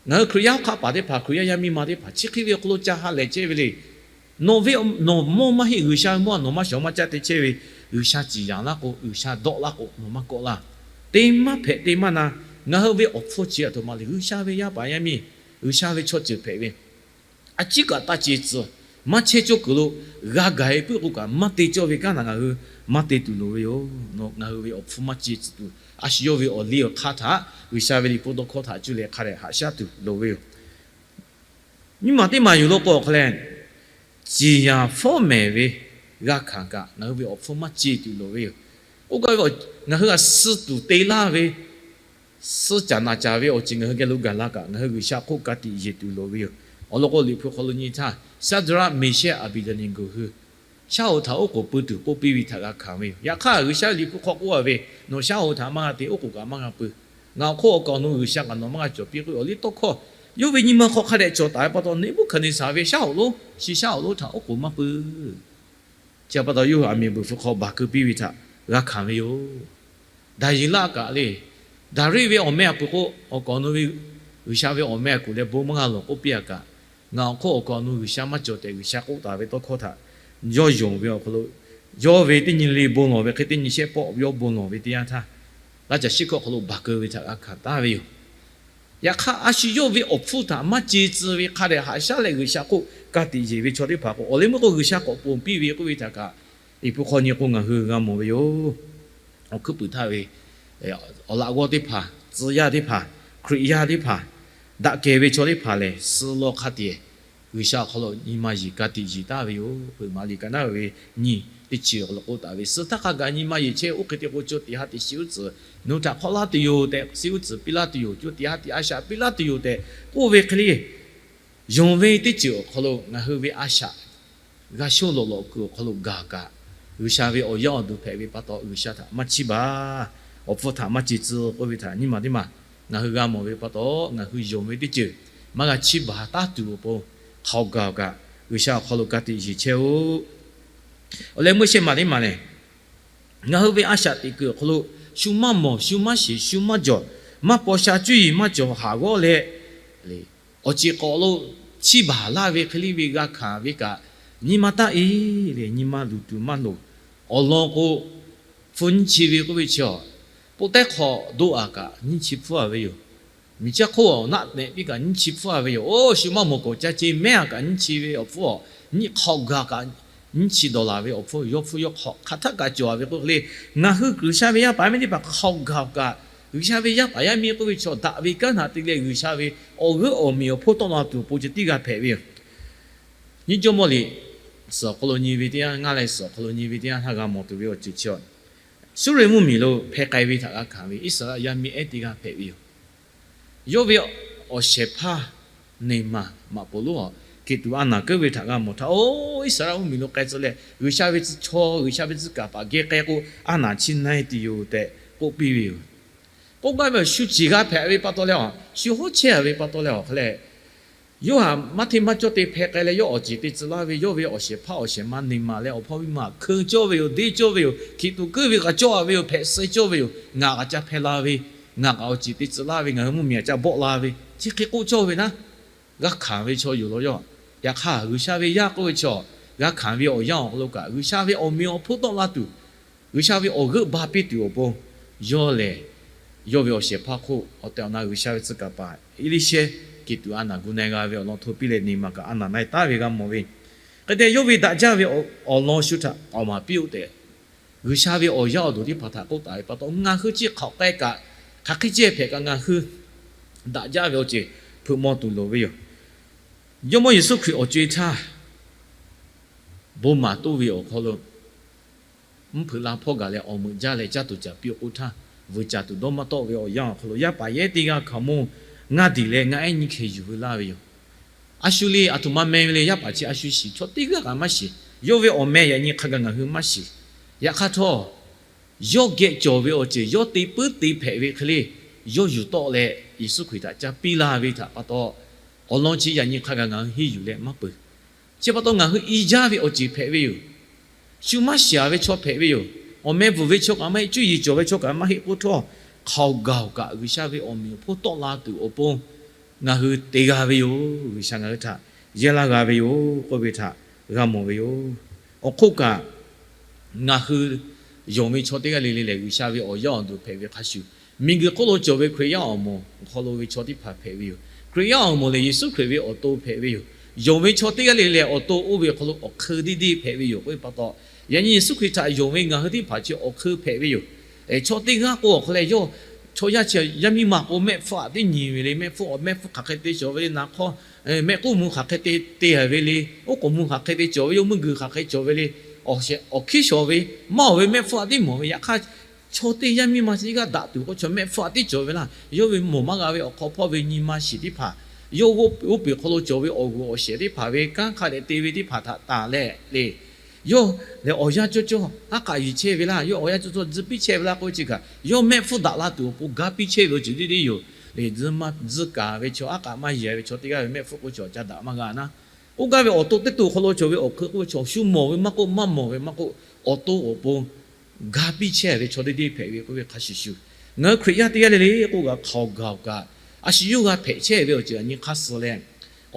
ngaˬ hui Hkriꞈ yaˇ hawˉ hk'aˆ paˍ teˇ hpaˍ, Hkriꞈ yaˇ yaˇ miˇ ma teˇ hpaˍ chi hk'e ve awˬ hk'aw lo ca ha lehˬ chehˇ ve le. Nawˬ ve nawˬ mawˇ maˇ heˆ, G'uiˬsha ve mawˇ nawˬ maˇ shawˍ maˇ caˇ te chehˇ ve, G'uiˬsha ciˍ yanˍ laˇ k'o, G'uiˬsha dawˆ laˇ k'o, nawˬ maˇ kawˆ laˇ. Te maˇ hpehꞈ te maˇ na. Ngaˬ hui ve awˬ hpfuhˇ chi a htoꞈ ma le, G'uiˬsha ve yaˇ paˍ yaˇ miˇ, G'uiˬsha ve chaw ceuˬ hpehꞈ ve, a ciˉ kaꞈ taˇ ce tcuh. Maˇ chehˇ cawˇ kuiˬ lo g'a gaˬ e puiˉ k'o kaꞈ, maˇ te cawˇ ve kanˉ htaꞈ ngaˬ hui maˇ te tuˬ loˍ ve yoˬ. Ngaˬ hui ve awˬ hpfuhˇ maˇ ce tcuh tuˬ, a shu yawˇ ve awˬ liˇ awˬ hk'aˇ htaꞈ G'uiˬsha ve liꞈ hpu tawˇ hkawˇ htaꞈ cuˇ leh hk'a dehꞈ haꞈ shaˉ tuˬ loˍ ve yoˬ. Nyiˇ maˬ teˇ maˬ yuˬ lo k'o awˬ hk'aw leh, ciˍ yanˍ fawˉ mehˍ ve g'a hkanˍ kaꞈ, ngaˬ hui ve awˬ hpfuhˇ maˇ ce tuˬ loˍ ve yoˬ. Oˇ kaˬ ve ngaˬ hui htaꞈ suh tuˬ te laˇ ve, suh caˍ naˍ caˍ ve awˬ ceuˬ ngaˬ hui geh lo gaˬ la kaꞈ, ngaˬ hui G'uiˬsha hk'oˆ ka tiꞈ yeˬ tuˬ loˍ ve yoˬ. Awˬ lawn k'o, Liꞈ hpu hk'aw lo nyi htaˇ, Shaˍdraˆ, Meˍshehˇ, Aˍbeˍdeˍneˍgoˍ hui shaˉ hoꞈ htaꞈ oˉ k'oˍ pui tuˬ k'oˆ piˇ ve htaꞈ g'a hkanˍ ve yoˬ. Yaꞈ hk'aˇ, G'uiˬsha ve Liꞈ hpu hk'aw k'oˆ a ve, Nawˬ shaˉ hoꞈ htaꞈ maˇ g'a te, oˉ k'oˍ kaꞈ maˇ g'a pui. Ngaˬ awˬ hk'oˆ awˬ kaˍ awˬ nu G'uiˬsha kaꞈ nawˬ maˇ g'a cawˬ piˇ k'oˆ ve awˬ liˇ tawˇ hkawˇ, yawˇ ve nyi ma hk'aw hk'a dehꞈ cawˬ taˍ ve pa taw, Neˍbuˆhkaˍneˍsaˍ ve shaˉ hoꞈ lonˉ, chi shaˉ hoꞈ lonˉ htaꞈ oˉ k'oˍ maˇ pui. Chi pa taw, yawˇ hui aˬ miˍ buiˬ hpu hk'aw baˬ keu piˇ ve htaꞈ g'a hkanˍ ve yoˬ. Daˍyeˍlaˆ kaꞈ le, Daˍriˆ ve awˬ meh a peuˬ k'o, awˬ kaˍ awˬ nu ve G'uiˬsha ve awˬ meh a kuˬ leh bon maˇ g'a lawˬ k'oˆ piˇ a kaꞈ, ngaˬ awˬ hk'oˆ awˬ kaˍ awˬ nu G'uiˬsha maˇ cawˬ tehꞈ G'uiˬsha k'oˆ taˍ ve tawˇ hkawˇ htaꞈ yawˇ yonˍ ve awˬ hk'aw lo, yawˇ ve teˇ nyi le bon lawˬ ve hk'e, teˇ nyi shehˆ pawˆ yawˇ bon lawˬ ve teˇ yanˇ htaˇ, laˇ caˬ shiˉ hkawˇ hk'aw lo baˬ keu ve htaꞈ g'a hkanˍ taˍ ve yoˬ. Yaꞈ hk'aˇ, a shu yawˇ ve awˬ hpfuhˇ htaꞈ maˇ ce tcuh ve hk'a dehꞈ haꞈ shaˉ leh G'uiˬsha hk'oˆ ka tiꞈ yeˬ ve chaw teˇ hpaˍ k'o, awˬ leh meuˇ k'o G'uiˬsha k'awꞈ ponˬ piˇ ve k'oˆ ve htaꞈ kaꞈ, Liꞈ hpu hk'aw nyi k'o ngaˬ hui g'a mawˬ ve yoˬ. Awˬ hkuiˉ puiˍ htaˇ ve awˬ laꞈ g'awˇ teˇ hpaˍ, tcuh yaˇ teˇ hpaˍ, Hkriꞈ yaˇ teˇ hpaˍ, daꞈ kehˬ ve chaw teˇ hpaˍ lehˬ, suh law hk'a tiꞈ G'uiˬsha awˬ hk'aw lo nyi ma yeˬ ka tiꞈ yeˬ taˍ ve yoˬ. Peuˬ maˍ liꞈ ka naˉ ve nyi teˇ chi awˬ lawn k'oˆ taˍ ve, suh htaˇ hk'a gaˬ nyi ma yeˬ chehˇ oˇ hk'e te k'o, co tiꞈ ha tiꞈ shiˍ uˉ tcuhˍ nawˬ hui htaꞈ hk'awꞈ laˇ tuˬ yoˬ tehꞈ, shiˍ uˉ tcuhˍ piˇ laˇ tuˬ yoˬ, co tiꞈ ha tiꞈ a shaꞈ piˇ laˇ tuˬ yoˬ tehꞈ k'oˆ ve hk'e le, yonˍ ve teˇ ceuˬ awˬ hk'aw lo ngaˬ hui ve a shaꞈ g'a shoˆ lawꞈ lawꞈ kuiˬ awˬ hk'aw lo gaˬ kaꞈ, G'uiˬsha ve awˬ yaˇ awˬ duˬ hpehꞈ ve pa taw, G'uiˬsha htaꞈ maˇ chiˇ baˬ, awˬ hpfuhˇ htaꞈ maˇ ce tcuh k'oˆ ve htaꞈ nyiˇ maˬ teˇ maˬ ngaˬ hui g'a mawˬ ve pa taw, ngaˬ hui yonˍ ve teˇ ceuˬ maˇ g'a chiˇ baˬ taˉ tuˬ awˬ pon, hk'aoˍ gaˬ kaꞈ G'uiˬsha awˬ hk'aw lo ka tiꞈ yeˬ chehˇ oˆ. Awˬ leh meuˇ shehˆ maˬ teˇ maˬ lehˬ, ngaˬ hui ve a shaꞈ teꞈ kuiˬ awˬ hk'aw lo shu maˇ mawˬ, shu maˇ shiˍ, shu maˇ jawˬ, maˇ paw sha cuˇ yiˍ maˇ cawˬ haˍ g'awˇ leh, awˬ ceˬ k'awꞈ lo chiˇ baˬ laˇ ve hk'e le ve g'a hkanˍ ve kaꞈ, nyi ma taˇ e le, nyi ma luˬ tuˬ maˇ loˍ. Awˬ lawn k'o, hpfuhˇ nyiˇ chi ve k'oˆ ve chi a, poˆ tehˉ hk'aw doˆ a kaꞈ nyiˇ chi hpfuhˇ a ve yoˬ. Miˬ chaˇ hk'oˆ awˬ naˆ tehꞈ piˇ kaꞈ nyiˇ chi hpfuhˇ a ve yoˬ. Oˇ, shu maˇ mawˬ kawꞈ ca ce mehˉ a kaꞈ nyiˇ chi ve awˬ hpfuhˇ awˬ, nyiˇ hk'aw gaˬ kaꞈ nyiˇ chi dawˬ laˬ ve awˬ hpfuhˇ yawˇ hpfuhˇ yawˇ hk'aw hk'aˬ htaˆ kaꞈ cawˬ a ve k'oˆ le. Ngaˬ hui G'uiˬsha ve yaˇ paˍ yaˇ miˇ teˇ hpaˍ hk'aw gaˬ kaꞈ, G'uiˬsha ve yaˇ paˍ yaˇ miˇ k'oˆ ve chaw daꞈ ve kanˉ htaꞈ te leh G'uiˬsha ve awˬ g'euˆ awˬ miˬ awˬ hponˇ tawˆ la tuˬ awˬ pon ceh tiˉ g'a hpehꞈ ve yoˬ. Nyiˇ Jawˇmawˇ liꞈ suhˍ awˬ hk'aw lo nyi ve teˇ yanˇ, ngaˇ leh suhˍ awˬ hk'aw lo nyi ve teˇ yanˇ htaˇ g'a mawˬ tuˬ ve awˬ ceuˬ chi a, Suˉreˍmonˇ miˬ lo hpeh k'ai ve htaꞈ g'a hkanˍ ve Iˉsaˍreˍlaˆ yaˇ miˇ ehˉ teˇ g'aˇ hpehꞈ ve yoˬ. Yawˇ ve awˬ shehˍ hpaˇ Neˍmaˍ maꞈ poˍ lonˉ a, Keˍtuˍ a naˬ keuˉ ve htaꞈ g'a mawˬ htaˇ, oˇ, Iˉsaˍreˍlaˆ mvuhˇmiˬ lo k'ai tcuh leh G'uiˬsha ve tcuh chaw, G'uiˬsha ve tcuh kaˍ paˍ geh k'ai k'o, a naˬ chi na e tuˬ yoˬ tehꞈ k'oˆ piˇ ve yoˬ. K'oˆ gaˇ ve awˬ shu ciˬ g'a hpehꞈ ve pa taw leh a, shu hawˉ chehˇ a ve pa taw leh awˬ hk'aw leh, yawˇ htaꞈ maˇ hteˇ maˇ cawˇ te hpeh k'ai leh yawˇ awˬ ceˬ te tcuh laˇ ve, yawˇ ve awˬ shehˍ hpaˇ awˬ shehˍ ma Neˍmaˍ leh awˬ hpawˇ miˇ ma hkeu cawˇ ve yoˬ, deˇ cawˇ ve yoˬ, Keˍtuˍ keuˆ ve kaꞈ cawˇ a ve yoˬ, hpehꞈ suh cawˇ ve yoˬ, ngaˬ kaꞈ ca hpeh la ve, ngaˬ kaꞈ awˬ ceˬ te tcuh laˇ ve, ngaˬ hui mvuhˇmiˬ kaꞈ ca bawˆ la ve, chi hk'e k'oˆ cawˇ ve naˉ, g'a hkanˍ ve chaw yoˬ law yawˇ. Yaꞈ hk'aˇ, G'uiˬsha ve yaˇ k'oˆ ve chaw, g'a hkanˍ ve awˬ yanˇ awˬ hk'aw lo kaꞈ G'uiˬsha ve awˬ meꞈ awˬ hponˇ tawˆ la tuˬ, G'uiˬsha ve awˬ g'euˆ ba piˇ tuˬ awˬ pon, yawˇ lehˬ, yawˇ ve awˬ shehˍ hpaˇ hk'oˆ awˬ tehˬ awˬ na G'uiˬsha ve tcuh kaˍ paˍ Eˇliˇshehˇ Keˍtuˍ a naˬ gu na e g'a ve awˬ lawn hto piˇ leh Neˍmaˍ kaꞈ a naˬ na e taˉ ve g'a mawˬ ve. Hk'e te leh yawˇ ve daꞈ jaˇ ve awˬ lawn shu htaꞈ k'aoˍ maˍ piˇ-oˆ tehꞈ, G'uiˬsha ve awˬ yaˇ awˬ duˬ teˇ hpaˍ htaꞈ k'oˆ taˍ ve pa taw, ngaˬ hui chi hk'aˬ k'ai kaꞈ, hk'aˬ hk'e ceh hpehꞈ kaꞈ ngaˬ hui daꞈ jaˇ ve awˬ ceuˬ hpeuꞈ maw tuˬ loˍ ve yoˬ. Jawˇmawˇ Yeˍsuˆ Hkriꞈ awˬ co-e htaˇ, bon maˍ toˇ ve awˬ hk'aw lo mvuhˇ hpeuꞈ la hpawˇ gaˬ leh awˬ meuꞈ jaˇ leh caˇ tuˬ caˍ piˇ-oˆ k'oˆ htaˇ, vuiˬ caˍ tuˬ dawˇ maˇ tawˆ ve awˬ yanˇ awˬ hk'aw lo yaˇ paˍ yehˉ teˇ g'aˇ hkaoˍmonˇ ngaˇ diˬ leh ngaˇ ehˉ nyiˇ hkeh yuˬ hui laˇ ve yoˬ. A shu le, aˬ htoꞈ ma meh ve le, yaˇ paˍ chi a shu shiˍ, chaw teˇ g'aˇ kaꞈ maˇ shiˍ. Yawˇ ve awˬ meh yaꞈ nyi hk'a gaˬ ngaˬ hui maˇ shiˍ. Yaꞈ hk'aˇ htawˇ, yawˇ geh cawˬ ve awˬ ceuˬ yawˇ te puiˉ te hpehꞈ ve hk'e le, yawˇ yuˬ tawˆ leh Yeˍsuˆ Hkriꞈ htaꞈ ca piˇ laˇ ve htaꞈ pa taw, awˬ lawn chi yaꞈ nyi hk'a gaˬ ngaˬ hui henˇ yuˬ leh maˇ peuˬ. Chi pa taw ngaˬ hui i jaˇ ve awˬ ceuˬ hpehꞈ ve yoˬ. Shu maˇ shiˍ ve chaw hpehꞈ ve yoˬ. Awˬ meh bvuhˬ ve chaw kaꞈ maˇ heˆ, cuˇ yiˍ cawˬ ve chaw kaꞈ maˇ heˆ k'oˆ htawˇ, hk'aoˍ gaˬ-oˬ kaꞈ G'uiˬsha ve awˬ meꞈ awˬ hponˇ tawˆ la tuˬ awˬ pon ngaˬ hui te g'a ve yoˬ. G'uiˬsha ngaˬ hui htaꞈ yehˇ laˇ g'a ve yoˬ k'oˆ ve htaꞈ g'a mawˬ ve yoˬ. Awˬ hk'oˆ kaꞈ, ngaˬ hui yonˍ ve chaw teˇ g'aˇ le le lehˬ, G'uiˬsha ve awˬ yaˇ awˬ duˬ hpehꞈ ve hk'a shuˍ, miˬguiˬ hk'oˆ lo cawˬ ve Hkriꞈ yaˇ awˬ moˍ awˬ hk'aw lo ve chaw teˇ hpaˍ hpehꞈ ve yoˬ. Hkriꞈ yaˇ awˬ moˍ lehˬ, Yeˍsuˆ Hkriꞈ ve awˬ to hpehꞈ ve yoˬ. Yonˍ ve chaw teˇ g'aˇ le le lehˬ, awˬ to oˇ ve awˬ hk'aw lo awˬ hk'eun deˇ deˇ hpehꞈ ve yoˬ k'oˆ ve pa taw, yaꞈ nyi Yeˍsuˆ Hkriꞈ htaꞈ yonˍ ve ngaˬ hui teˇ hpaˍ chi awˬ hk'eun hpehꞈ ve yoˬ. Chaw teˇ g'aˇ k'o awˬ hk'aw leh yawˇ chaw yaˇ chi yaˇ miˇ ma k'o mehˆ hpfuhˇ aꞈ teˇ nyi ve le, mehˆ hpfuhˇ, mehˆ hpfuhˇ hk'aˬ hk'e te cawˬ ve le, naˍ hk'awˇ mehˆ k'uˉ mvuh hk'aˬ hk'e te te a ve le, oˉ k'oˍ mvuh hk'aˬ hk'e te cawˬ ve, yawˇ mvuhˇ guiˬ hk'aˬ hk'e cawˬ ve le, awˬ hkiˉ shawˍ ve maˇ awˬ ve mehˆ hpfuhˇ aꞈ teˇ mawˬ ve. Yaꞈ hk'aˇ, Chaw teˇ yanˇ miˇ ma chi g'aˇ daꞈ tuˬ k'o, chaw mehˆ hpfuhˇ a tiˉ cawˬ ve laˇ. Yawˇ ve mawˬ maˇ g'a ve awˬ hk'aw hpawˇ ve nyi ma shiˍ teˇ hpaˍ, yawˇ g'oˇ piˍ hk'aw lo cawˬ ve awˬ g'uiˬ awˬ shehˍ teˇ hpaˍ ve kanˉ hk'a dehꞈ te ve teˇ hpaˍ htaꞈ tanˬ leh le, yawˇ lehˬ awˬ yanˇ cawˇ cawˇ haˉ k'aꞈ yuˬ chehˇ ve laˇ. Yawˇ awˬ yanˇ cawˇ cawˇ tcuh piˇ chehˇ ve laˇ k'oˆ ve chi kaꞈ, yawˇ mehˆ hpfuhˇ daꞈ la tuˬ awˬ pon ga piˇ chehˇ ve awˬ ceuˬ teˇ deˇ yoˬ. Lehˬ, tcuh maˇ tcuh kaˍ ve chaw, haˉ k'aꞈ maˇ yuˬ ve chaw teˇ g'aˇ ve mehˆ hpfuhˇ k'oˆ ve chaw ca daꞈ maˇ g'a naˉ. K'oˆ gaˇ ve awˬ to teˇ to awˬ hk'aw lo cawˬ ve awˬ hkui k'oˆ ve chaw, shu mawˬ ve maˇ k'oˆ, maˇ mawˬ ve maˇ k'oˆ, awˬ to awˬ pon ga piˇ chehˇ ve chaw teˇ deˇ hpehꞈ ve k'oˆ ve hk'a shuˍ shuˍ, ngaˬ hui Hkriꞈ yaˇ teˇ g'aˇ le le k'oˆ kaꞈ hk'aoˍ gaˬ-oˬ kaꞈ, a shu yawˇ g'a hpehꞈ chehˇ ve awˬ ceuˬ aꞈ nyi hk'aˇ suh leh,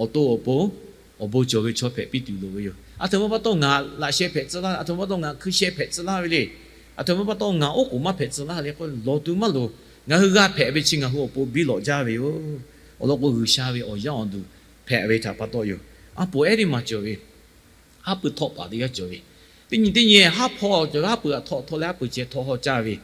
awˬ to awˬ pon awˬ bon cawˬ ve chaw hpehꞈ piˇ tuˬ loˍ ve yoˬ. Aˬ htoꞈ ma pa taw ngaˬ laꞈ sheh hpehꞈ tcuh laˇ, aˬ htoꞈ ma pa taw ngaˬ hkui sheh hpehꞈ tcuh laˇ ve le, aˬ htoꞈ ma pa taw ngaˬ oˉ k'oˍ maˇ hpehꞈ tcuh laˇ le k'o, lawˬ tuˬ maˇ loˍ. Ngaˬ hui g'a hpehꞈ ve chi ngaˬ hui awˬ pon biˇ lawꞈ jaˇ ve yoˬ. Awˬ lawn k'o, G'uiˬsha ve awˬ yaˇ awˬ duˬ hpehꞈ ve htaꞈ pa taw yoˬ. Aˉ poꞈ ehˉ teˇ maˬ cawˬ ve, haˉ pui htawˆ paˍ teˇ g'aˇ cawˬ ve, teˇ nyi teˇ nyi haˉ hpawˇ cawˬ ve, haˉ pui htaꞈ htawˆ htawˆ leh haˉ pui ceh htawˆ haw caˇ ve,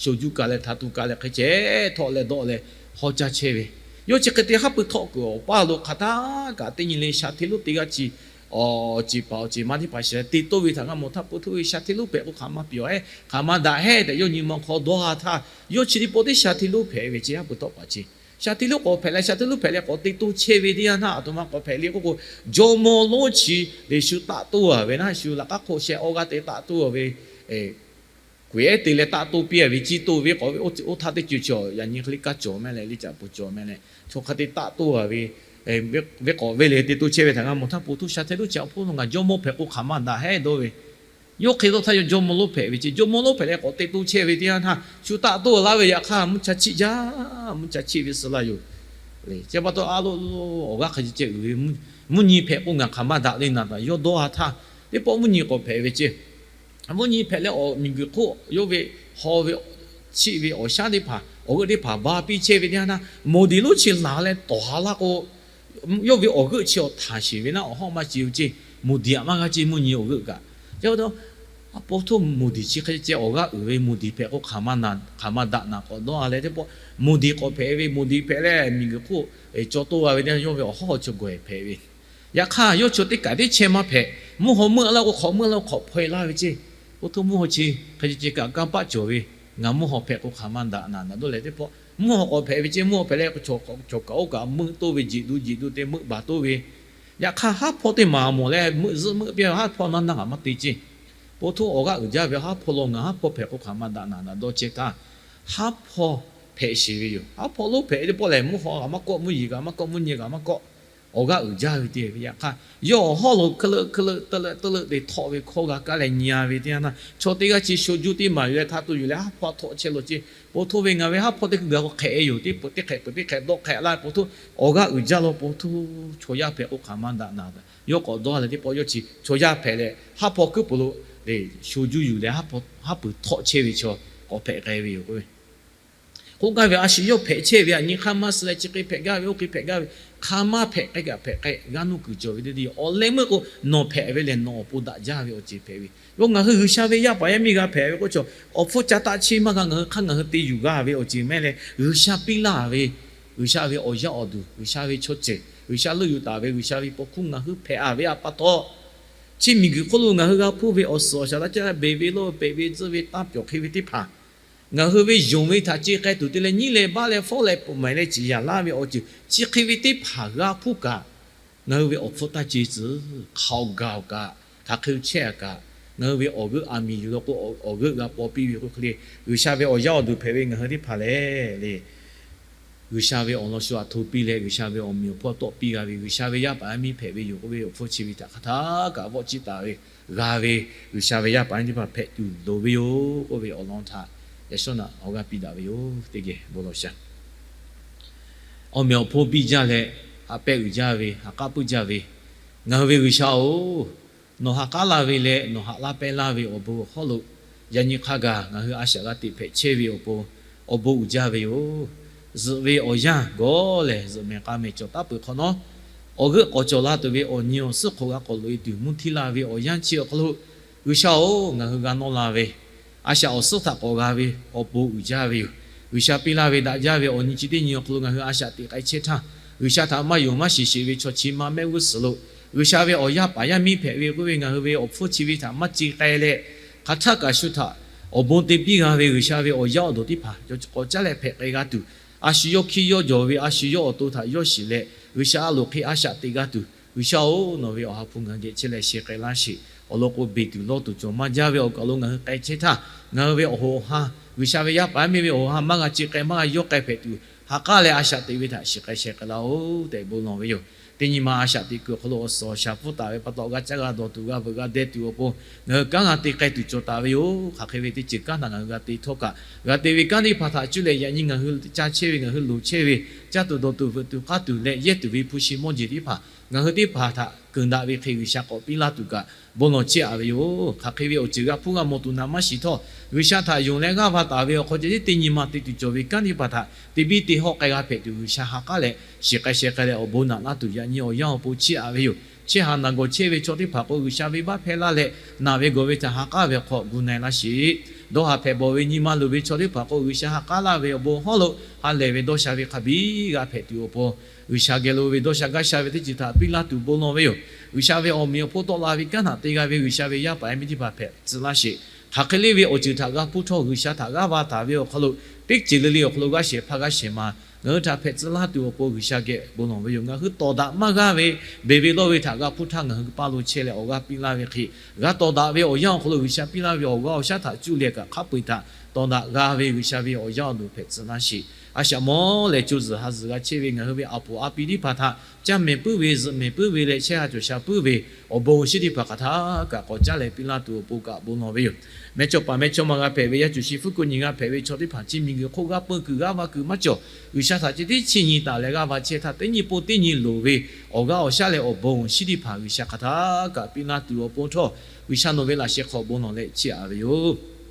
shoˍ juˇ kaꞈ leh htaꞈ tu kaꞈ leh hk'e ceh htawˆ leh dawˆ leh haw caˇ chehˇ ve, yawˇ chi hk'e te haˉ pui htawˆ kuiˬ awˬ paˇ lo hk'aˬ htaˇ kaꞈ teˇ nyi le sha hteˇ lonˉ teˇ g'aˇ chi awˬ ceˬ paˍ awˬ ceˬ ma teˇ hpaˍ shiˍ leh te toˇ ve htaꞈ g'a mawˬ htaˇ, po htoˇ ve sha hteˇ lonˉ hpehꞈ k'o hk'aˬ ma pyaw-e, hk'aˬ ma daꞈ heˉ tehꞈ yawˇ nyi ma hk'aw dawˇ ha htaˇ, yawˇ chi teˇ pawˆ teˇ sha hteˇ lonˉ hpehꞈ ve ce. Haˉ pui htawˆ paˍ chi sha hteˇ lonˉ k'awꞈ hpehꞈ leh, sha hteˇ lonˉ hpehꞈ leh k'awꞈ te toˇ chehˇ ve teˇ yanˇ htaˇ, aˬ htoꞈ ma k'awꞈ hpehꞈ le k'oˆ k'o, jawˇmawˇ lonˉ chi lehˬ shu taˆ toˇ a ve naˉ, shu laꞈ k'aˉ hk'oˆ sheh awˇ g'aˇ te taˆ toˇ a ve k'oꞈ ehˉ te leh taˆ toˇ piˇ a ve, ciˇ toˇ ve k'awꞈ ve, oˇ htaˇ teˇ ceuˬ chi yaꞈ nyi hk'e le kaˇ cawˬ mehˆ leh, liˇ caꞈ peuˬ cawˬ mehˆ leh, chaw hk'a te taˆ toˇ a ve, ve k'awꞈ ve lehˬ te toˇ chehˇ ve htaꞈ g'a mawˬ htaˇ, po htoˇ sha hteˇ lonˉ chi awˬ hpawˇ lo ngaˬ jawˇmawˇ hpehꞈ k'o hk'aˬ ma daꞈ heˉ dawˇ ve, yawˇ hk'e dawˇ htaˇ yawˇ jawˇmawˇ lonˉ hpehꞈ ve ce. Jawˇmawˇ lonˉ hpehꞈ leh k'awꞈ te toˇ chehˇ ve teˇ yanˇ htaˇ, shu taˆ toˇ laˇ ve yaꞈ hk'aˇ mvuhˇ cha chiˆ jaˇ, mvuhˇ cha chiˆ ve suh laˇ yoˬ. Chi pa taw a lo lo awˬ g'aˇ hk'a ceh ceh uiˍ ve, mvuhˇ nyi hpehꞈ k'o ngaˬ hk'aˬ ma daꞈ le naˍ taˍ yawˇ dawˇ ha htaˇ, teˇ pawˆ mvuhˇ nyi k'awꞈ hpehꞈ ve ce. Mvuhˇ nyi hpehꞈ leh awˬ miˬguiˬ hk'oˆ yawˇ ve haw ve, chiˆ ve awˬ shaˉ teˇ hpaˍ, awˬ g'euˆ teˇ hpaˍ ba piˇ chehˇ ve teˇ yanˇ htaˇ, moˍ diˍ lonˉ chi laˬ leh tawˍ ha laˇ k'o, yawˇ ve awˬ g'euˆ chi awˬ htaˍ sheˍ ve naˉ, awˬ hawˉ maˇ ce ve ce. Moˍ diˍ aꞈ maˇ g'a ce, mvuhˇ nyi awˬ g'euˆ kaꞈ. Chi pa taw, a po htoˇ moˍ diˍ chi hk'e ceh awˬ g'aˇ uiˍ ve, moˍ diˍ hpehꞈ k'o hk'aˬ ma daꞈ naˍ k'awꞈ dawˇ a leh teˇ pawˆ, moˍ diˍ k'awꞈ hpehꞈ ve, moˍ diˍ hpehꞈ leh miˬguiˬ hk'oˆ cawˬ toˇ g'a ve teˇ yanˇ, yawˇ ve awˬ hawˉ awˬ chi gawˬ hpehꞈ ve. Yaꞈ hk'aˇ yawˇ chaw teˇ kaꞈ teˇ chehˇ maˇ hpehꞈ. Mvuhˇ haw meuˆ laˇ k'o hk'awꞈ meuˆ laˇ k'o hk'awꞈ hpaw e laˇ ve ce. Po htoˇ mvuhˇ haw chi hk'e ceh ceh kaꞈ kanˇ paˆ cawˬ ve, ngaˬ mvuhˇ haw hpehꞈ k'o hk'aˬ ma daꞈ naˍ naˍ dawˇ leh teˇ pawˆ, mvuhˇ haw k'awꞈ hpehꞈ ve ce. Mvuhˇ haw hpehꞈ leh chaw kaꞈ oˇ kaꞈ meuˆ toˇ ve, jeꞈ duˇ jeꞈ duˇ te meuˆ baˬ toˇ ve. Yaꞈ hk'aˇ haˉ hpawˇ teˇ maˍ mawˬ leh meuˆ zuhˆ meuˆ piˇ ve haˉ hpawˇ naˉ naˉ kaꞈ maˇ te ce. Po htoˇ awˬ g'aˇ uiˍ jaˇ ve haˉ hpawˇ lo ngaˬ haˉ hpawˇ hpehꞈ k'o hk'aˬ ma daꞈ naˍ naˍ dawˇ chehˇ htaˇ, haˉ hpawˇ hpehꞈ sheˍ ve yoˬ. Haˉ hpawˇ lonˉ hpehꞈ teˇ pawˆ lehˬ, mvuhˇ haw kaꞈ maˇ kawˆ, mvuhˇ yeˬ kaꞈ maˇ kawˆ, mvuhˇ nyi kaꞈ maˇ kawˆ, awˬ g'aˇ uiˍ jaˇ ve te ve. Yaꞈ hk'aˇ yawˇ awˬ hawˉ lo hk'e leuˆ hk'e leuˆ te leuˆ te leuˆ te htawˆ ve hkawˇ g'a kaˇ leh nyi a ve teˇ yanˇ htaˇ, chaw teˇ g'aˇ chi sho juˇ teˇ maˬ yuˬ leh htaˇ to yuˬ leh haˉ hpawˇ htawˆ chehˇ lo ce. Po htoˇ ve ngaˬ ve haˉ hpawˇ teˇ g'uiˬ k'o hk'ehꞈ e yoˬ. Teˇ peuˬ teˇ hk'ehꞈ peuˬ teˇ hk'ehꞈ dawˆ hk'ehꞈ laˇ ve po htoˇ, awˬ g'aˇ uiˍ jaˇ lo po htoˇ chaw yaˇ hpehꞈ k'o hk'aˬ ma daꞈ naˍ. Yawˇ k'awꞈ dawˇ leh teˇ pawˆ yawˇ chi chaw yaˇ hpehꞈ leh haˉ hpawˇ kuiˉ puiˍ lo lehˬ sho juˇ yuˬ leh haˉ pui htawˆ chehˇ ve chaw k'awꞈ hpehꞈ k'ai ve yoˬ k'oˆ ve. K'oˆ gaˇ ve a shu yawˇ hpehꞈ chehˇ ve aꞈ nyi hk'aˇ maˇ suh leh chi hk'e hpehꞈ gaˇ ve, oˇ hk'e hpehꞈ gaˇ ve, hk'aˬ ma hpehꞈ k'ai kaꞈ hpehꞈ k'ai, g'aˇ nuˇ kuiˬ cawˬ ve teˇ deˇ yoˬ. Awˬ leh meuˇ k'o nawˬ hpehꞈ ve lehˬ nawˬ awˬ pon daꞈ jaˇ ve awˬ ceuˬ hpehꞈ ve yoˬ. Ngaˬ hui G'uiˬsha ve yaˇ paˍ yaˇ miˇ g'a hpehꞈ ve k'oˆ chaw, awˬ hpfuhˇ ca taˆ cheˇ maˇ g'a. Ngaˬ hui hk'aˇ ngaˬ hui te yuˬ g'a ve awˬ ceuˬ mehˆ leh G'uiˬsha piˇ laˇ ve, G'uiˬsha ve awˬ yaˇ awˬ duˬ, G'uiˬsha ve chaw ceuˬ, G'uiˬsha leuˆ yuˬ taˍ ve G'uiˬsha ve paw hkuˇ ngaˬ hui hpehꞈ a ve a pa taw, chi miˬguiˬ hk'oˆ lo ngaˬ hui g'a hpuˇ ve awˬ suhˍ awˬ shaˍ laꞈ caˉ, beˬ ve lo peꞈ ve tzuhˇ ve tanˇ pyawˬ hk'e ve teˇ hpaˍ, ngaˬ hui ve yonˍ ve htaꞈ ce k'ai tuˬ te leh nyiˉ leh baˆ leh fawˉ leh poꞈ maˍ leh ciˍ yanˍ laˇ ve awˬ ceuˬ chi hk'e ve teˇ hpaˍ g'a hpuˇ kaꞈ, ngaˬ hui ve awˬ hpfuhˇ taˇ ce tcuh. Hk'aoˍ gaˬ-oˬ kaꞈ, hk'aˬ hk'e chehˇ a kaꞈ, ngaˬ hui ve awˬ g'euˆ a miˍ yuˬ la k'o, awˬ g'euˆ g'a paw piˇ ve k'oˆ hk'e le, G'uiˬsha ve awˬ yaˇ awˬ duˬ hpehꞈ ve ngaˬ hui teˇ hpaˍ lehˬ le, G'uiˬsha ve awˬ lawn shu aꞈ hto piˇ leh G'uiˬsha ve awˬ meꞈ awˬ hpawˇ tawˆ piˇ g'a ve G'uiˬsha ve yaˇ paˍ yaˇ miˇ hpehꞈ ve yoˬ k'oˆ ve awˬ hpfuhˇ chi ve htaꞈ hk'aˬ htaˇ kaꞈ vawˆ ciˇ taˍ ve, g'a ve, G'uiˬsha ve yaˇ paˍ yaˇ miˇ teˇ hpaˍ hpehꞈ tuˬ loˍ ve yoˬ k'oˆ ve awˬ lawn htaꞈ yaꞈ shawˉ naꞈ awˬ g'aˇ piˇ daꞈ ve yoˬ. Teˇ geh bon lawˬ shaˍ. Awˬ meꞈ awˬ hponˇ biˇ jaˇ leh, haꞈ pehnˇ uiˍ jaˇ ve, ha k'aˉ puiˉ jaˇ ve, ngaˬ hui ve G'uiˬsha-oˬ, nawˬ ha k'aˉ laˇ ve leh nawˬ haꞈ laˇ pehnˇ laˇ ve awˬ bon awˬ hawˉ lo, yaꞈ nyi hk'a gaˬ ngaˬ hui a shaꞈ g'a teꞈ hpehꞈ chehˇ ve awˬ pon awˬ bon uiˍ jaˇ ve yoˬ. Zuhꞈ ve awˬ yanˇ gawˬ lehˬ, zuhꞈ mehˍ k'a mehˍ cawˬ taˉ peuˬ hk'awꞈ nawˉ, awˬ g'euˆ k'awꞈ cawˬ la tuˬ ve awˬ nyi awˬ suhˉ hk'oꞈ g'a k'awꞈ loꞈ e tuˬ mvuhˇ htiˇ laˇ ve awˬ yanˇ chi awˬ hk'aw lo, G'uiˬsha-oˬ, ngaˬ hui g'a nawˇ la ve, a shaꞈ awˬ suhˉ htaꞈ k'awꞈ g'a ve awˬ bon uiˍ jaˇ ve yoˬ. G'uiˬsha piˇ laˇ ve daꞈ jaˇ ve awˬ nyi chi teˇ nyi awˬ hk'aw lo ngaˬ hui a shaꞈ teꞈ k'ai chehˇ htaˇ, G'uiˬsha htaꞈ maˇ yonˍ maˇ shiˍ sheˍ ve chaw chi ma mehˆ g'uˇ suhˍ lo, G'uiˬsha ve awˬ yaˇ paˍ yaˇ miˇ hpehꞈ ve k'oˆ ve ngaˬ hui ve awˬ hpfuhˇ chi ve htaꞈ maˇ ce k'ai leh, hk'aˬ htaˇ kaꞈ shu htaꞈ awˬ bon te piˇ g'a ve G'uiˬsha ve awˬ yaˇ awˬ duˬ teˇ hpaˍ k'awꞈ caˉ leh hpehꞈ k'ai g'a tuˬ, a shu yawˇ hkiˇ yawˇ jawˬ ve a shu yawˇ awˬ to htaꞈ yawˇ shiˍ leh, G'uiˬsha a loˍ hk'e a shaꞈ teꞈ g'a tuˬ, G'uiˬsha-oˬ, nawˬ ve Awˬ ha hpu ngaˬ hui geh chehˇ leh sheh k'ai laˇ sheˍ. Awˬ lawn k'o, beˬ tuˬ lawˇ tuˬ cawˬ maˇ jaˇ ve awˬ kaˬ lo ngaˬ hui k'ai chehˇ htaˇ, ngaˬ hui ve awˬ hoꞈ awˬ ha, G'uiˬsha ve yaˇ paˍ yaˇ miˇ ve awˬ hoꞈ awˬ ha maˇ g'a ce k'ai, maˇ g'a yawˇ k'ai hpehꞈ tuˬ, ha k'aˉ leh a shaꞈ teꞈ ve htaꞈ shiˍ k'ai sheh k'ai laˇ-oˬ tehꞈ bon lawˬ ve yoˬ. Teˇ nyi ma a shaꞈ teꞈ kuiˬ awˬ hk'aw lo awˬ suhˍ awˬ shaˍ pfuhˇ taˍ ve pa taw, g'a caˇ g'a dawˬ tuˬ, g'a veuꞈ g'a deh tuˬ awˬ pon ngaˬ hui kanˉ g'a te k'ai tuˬ cawˬ taˍ ve yoˬ. Hk'aˬ hk'e ve teˇ ceuˬ kanˉ htaꞈ ngaˬ hui g'a te htawˇ kaꞈ, g'a te ve kanˉ teˇ hpaˍ htaꞈ cuˇ leh yaꞈ nyi ngaˬ hui ca chehˇ ve, ngaˬ hui loˍ chehˇ ve, caˇ tuˬ dawˬ tuˬ, veuꞈ tuˬ k'aˇ tuˬ leh yehˇ tuˬ ve hpu shi mawˇ jeˬ teˇ hpaˍ ngaˬ hui teˇ hpaˍ htaꞈ keunˍ daꞈ ve hk'e G'uiˬsha k'awꞈ piˇ laˇ tuˬ kaꞈ bon lawˬ chehˇ-a ve yoˬ. Hk'aˬ hk'e ve awˬ ceuˬ g'a hpuˇ g'a mawˬ tuˬ naˍ maˇ shiˍ htawˇ, G'uiˬsha htaꞈ yonˍ leh g'aˇ va taˍ ve awˬ hk'aw ceh tiˉ teˇ nyi ma te tuˬ cawˬ ve kanˉ teˇ hpaˍ htaꞈ te biˇ te hawˆ k'ai g'a hpehꞈ tuˬ, G'uiˬsha ha k'aˉ leh shiˍ k'ai sheh k'ai leh awˬ bon naꞈ laˇ tuˬ yaꞈ nyi awˬ yanˇ awˬ pon chehˇ-a ve yoˬ. Chehˇ haˍ naˬ gawˬ chehˇ ve chaw teˇ hpaˍ k'o, G'uiˬsha venˇbaˆ hpehˇ laˇ leh naˬ ve gawˬ ve htaꞈ ha k'aˉ ve hk'aw gu na-e laˇ sheˍ. Dawˇ haˍ hpehꞈ bawˬ ve nyi ma luˬ ve chaw teˇ hpaˍ k'o, G'uiˬsha ha k'aˉ laˇ ve awˬ bon hawˉ lo ha lehˬ ve dawˇ sha ve hk'a biˇ g'a hpehꞈ tuˬ awˬ pon, G'uiˬsha geh lo ve dawˇ sha gaˇ sha ve teˇ ceuˬ htaꞈ piˇ laˇ tuˬ bon lawˬ ve yoˬ. G'uiˬsha ve awˬ meꞈ awˬ hponˇ tawˆ la ve kanˉ htaꞈ te g'a ve G'uiˬsha ve yaˇ paˍ yaˇ miˇ teˇ hpaˍ hpehꞈ tcuh laˇ sheˍ. Hk'aˬ hk'e le ve awˬ ceuˬ htaꞈ g'a hpuˇ htawˇ, G'uiˬsha htaꞈ g'aˇ va taˍ ve awˬ hk'aw lo teˇ ceuˬ le le awˬ hk'aw lo g'aˇ shehˍ hpaˇ g'aˇ shehˍ ma ngaˬ hui htaꞈ hpehꞈ tcuh laˇ tuˬ awˬ pon G'uiˬsha geh bon lawˬ ve yoˬ. Ngaˬ hui tawˍ daꞈ maˇ g'aˇ ve beˬ ve lawˇ ve htaꞈ g'a hpuˇ htaˇ, ngaˬ hui paˇ lo chehˇ leh awˬ g'aˇ piˇ laˇ ve hk'e, g'a tawˍ daꞈ ve awˬ yanˇ awˬ hk'aw lo G'uiˬsha piˇ laˇ ve awˬ g'aˇ awˬ shaˉ htaꞈ cuˇ leh kaꞈ hk'a peu-eˬ htaꞈ tawˍ daꞈ g'a ve G'uiˬsha ve awˬ yaˇ awˬ duˬ hpehꞈ tcuh laˇ sheˍ. A shaꞈ mawˇ lehˬ, co zuhˬ ha zuhˬ g'a chehˇ ve ngaˬ hui ve a poˍ a pi teˇ hpaˍ htaꞈ caˇ mehˍ puiˉ ve, zuhꞈ mehˍ puiˉ ve leh chehˇ ha cawˬ sha puiˉ ve awˬ bon awˬ shinˉ teˇ hpaˍ hk'aˬ htaˇ kaꞈ k'awꞈ caˉ leh piˇ laˇ tuˬ awˬ pon kaꞈ bon lawˬ ve yoˬ. Mehˇchawˇ paˍ mehˇchawˇma g'a hpehꞈ ve, yaˇ cuˬ shi fuˉ kuˆ nyi g'a hpehꞈ ve chaw teˇ hpaˍ chi miˬguiˬ hk'oˆ g'aˇ peuˇ kuiˬ g'aˇ va kuiˬ maˇ cawˬ. G'uiˬsha htaꞈ chi teˇ chi nyi taˍ leh g'aˇ va chehˇ htaˇ, teˇ nyi pon teˇ nyi loˍ ve awˬ g'aˇ awˬ shaˉ leh awˬ bon awˬ shinˉ teˇ hpaˍ G'uiˬsha hk'aˬ htaˇ kaꞈ piˇ laˇ tuˬ awˬ pon htawˇ, G'uiˬsha nawˬ ve laꞈ sheh hk'aw bon lawˬ leh chehˇ-a ve yoˬ.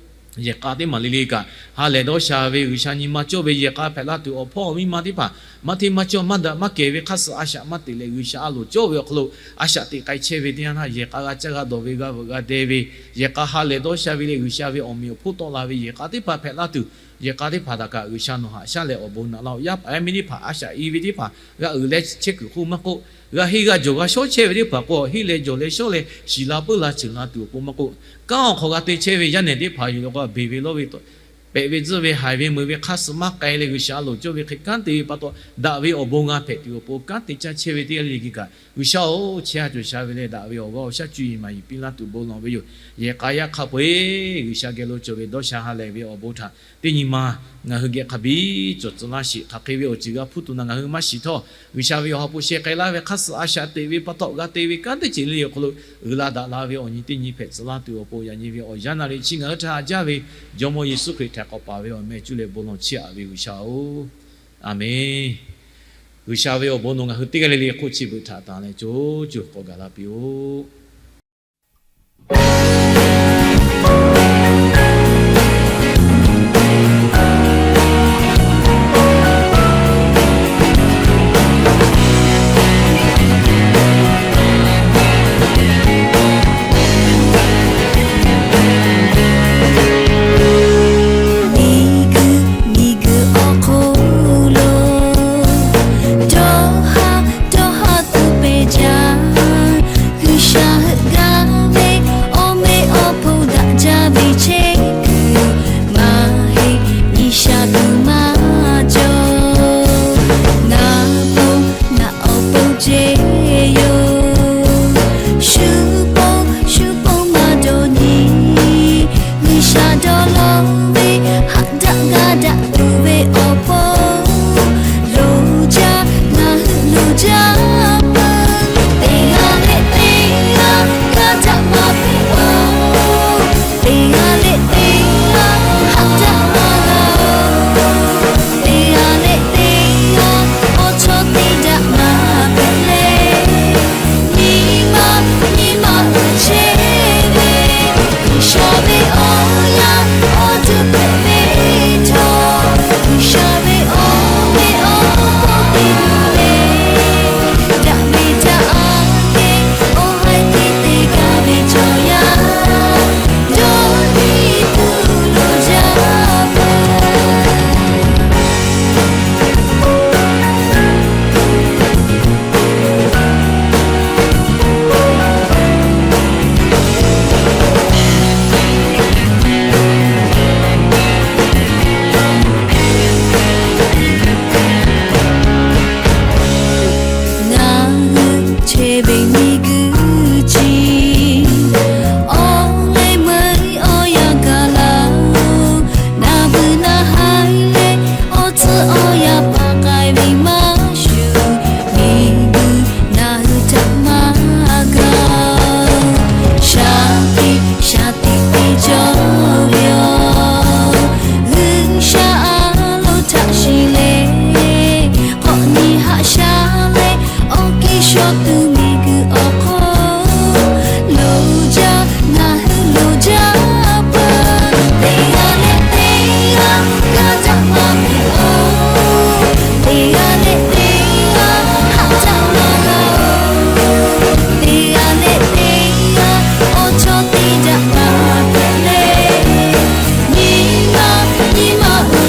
Yehˬ k'a teˇ maˬ le le kaꞈ, ha lehˬ dawˇ sha ve G'uiˬsha nyi ma cawˇ ve yehˬ k'a hpehꞈ laˇ tuˬ awˬ hpawˇ awˬ miˇ ma teˇ hpaˍ maˇ hteˇ maˇ cawˇ maˇ daꞈ maˇ kehˬ ve hk'aˇ suh a shaꞈ maˇ teꞈ leh, G'uiˬsha a loˍ cawˇ ve awˬ hk'aw lo a shaꞈ teꞈ k'ai chehˇ ve teˇ yanˇ htaˇ, yehˬ k'a g'a caˇ g'a dawˬ ve, g'a veuꞈ g'a deh ve, yehˬ k'a ha lehˬ dawˇ sha ve leh G'uiˬsha ve awˬ meꞈ awˬ hponˇ tawˆ la ve yehˬ k'a teˇ hpaˍ hpehꞈ laˇ tuˬ, yehˬ k'a teˇ hpaˍ htaꞈ kaꞈ G'uiˬsha nawˬ haꞈ shaˉ leh awˬ bon naꞈ laˇ-oˆ. Yaˇ paˍ yaˇ miˇ teˇ hpaˍ a shaꞈ i ve teˇ hpaˍ g'a uiˍ leh chehˇ kuiˬ hk'oˆ maˇ k'oˆ, g'a henˇ g'a jawˬ g'a shawˉ chehˇ ve teˇ hpaˍ k'o, henˇ leh jawˬ leh shawˉ leh shiˍ la peuˬ la ceuˬ la tuˬ awˬ pon maˇ k'oˆ, kanˉ awˬ hk'aw g'a te chehˇ ve yaˇ nehˬ teˇ hpaˍ yoˬ law k'o, beˬ ve lawˇ ve, pehꞈ ve tzuhˇ ve, haiˬ ve meuꞈ ve hk'aˇ suh maˇ k'ai leh G'uiˬsha a loˍ cawˇ ve hk'e kanˉ te ve pa taw, daꞈ ve awˬ bon g'a hpehꞈ tuˬ awˬ pon kanˉ te caˇ chehˇ ve teˇ g'aˇ le le kaꞈ, G'uiˬsha-oˬ, chehˇ ha cawˬ sha ve leh daꞈ ve awˬ g'aˇ awˬ shaˉ cuˇ yiˍ maˍ yiˍ piˇ laˇ tuˬ bon lawˬ ve yoˬ. Yehˬ k'a yaˇ hk'a peu-eˬ G'uiˬsha geh lo cawˬ ve dawˇ sha ha lehˬ ve awˬ bon htaꞈ teˇ nyi ma ngaˬ hui geh hk'a biˇ cawˬ tcuh laˇ sheˍ. Hk'aˬ hk'e ve awˬ ceuˬ g'a hpuˇ tuˬ naˍ ngaˬ hui maˇ shiˍ htawˇ, G'uiˬsha ve awˬ ha hpu sheh k'ai laˇ ve hk'aˇ suh a shaꞈ teꞈ ve pa taw, g'a te ve kanˉ teˇ ceuˬ le le awˬ hk'aw lo uiˍ la daꞈ la ve awˬ nyi teˇ nyi hpehꞈ tcuh laˇ tuˬ awˬ pon, yaꞈ nyi ve awˬ yanˇ naˍ riˍ chi ngaˬ hui htaꞈ haꞈ jaˇ ve Jawˇmawˇ Yeˍsuˆ Hkriꞈ htaꞈ k'awꞈ paˍ ve awˬ meh cuˇ leh bon lawˬ chehˇ-a ve G'uiˬsha-oˬ, Aˍmenˇ. G'uiˬsha ve awˬ bon nawˬ ngaˬ hui teˇ g'aˇ le le hk'oˆ chi beuꞈ htaꞈ tanˬ leh co co k'awꞈ gaˬ la piˇ-oˆ.